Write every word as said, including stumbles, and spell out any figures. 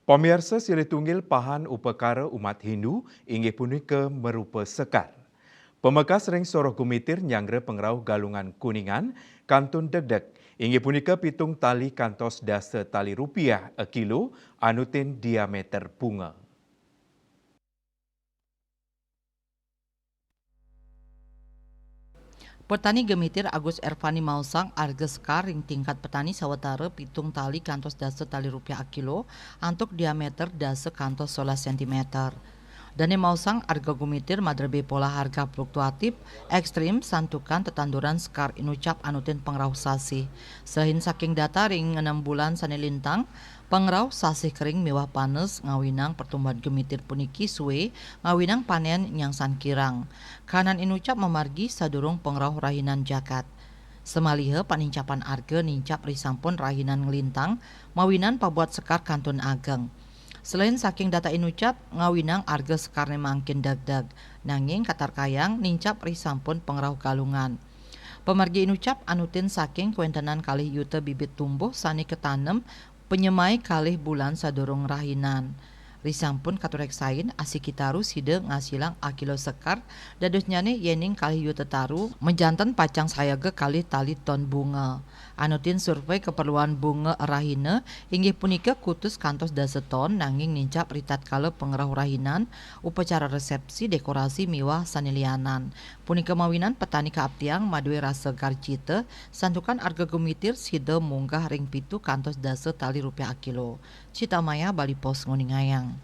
Pamiarsa, silih tunggil pahan upakara umat Hindu inggih punika marupa sekar. Pamekas ring soroh gumitir nyanggra pangrauh Galungan Kuningan kantun degdeg, inggih punika pitung tali kantos dasa tali rupiah akilo anutin diameter bunga. Petani gemitir Agus Ervani maosang arga sekar ring tingkat petani sawatara pitung tali kantos dasa tali rupiah akilo antuk diameter dasa kantos solas sentimeter. Dane maosang arga gumitir madrebe pola harga fluktuatif ekstrim santukan tetanduran sekar inucap anutin pangrauh sasih. Selain saking data ring enam bulan sane lintang, pangrauh sasih kering miwah panes ngawinang pertumbuhan gemitir puniki sue ngawinang panen nyangsan kirang. Kahanan inucap mamargi sadurung pangrauh rahinan jagat. Samaliha panincapan arga nincap risampun rahinan nglintang mawinan pabuat sekar kantun ageng. Selain saking data inucap, ngawinang arga sekarne mangkin degdeg, nanging katarkayang nincap risampun pangrauh Galungan. Pamargi inucap anutin saking kwentenan kalih yuta bibit tumbuh sane katanem panyemai kalih bulan sadurung rahinan. Risampun katureksain, asiki taru sida ngasilang akilo sekar, dadosnyane yening kalih yuta taru, majanten pacang sayaga kalih tali ton bunga. Anutin survei keperluan bunga rahina, inggih punika kutus kantos dasa ton, nanging nincap ritatkala pangrauh rahinan, upacara resepsi, dekorasi, miwah sane lianan. Punika mawinan petani kaaptiang madue rasa garjita, santukan arga gumitir sida munggah ring pitu kantos dasa tali rupiah akilo. Cita Maya, Bali Post, nguningayang.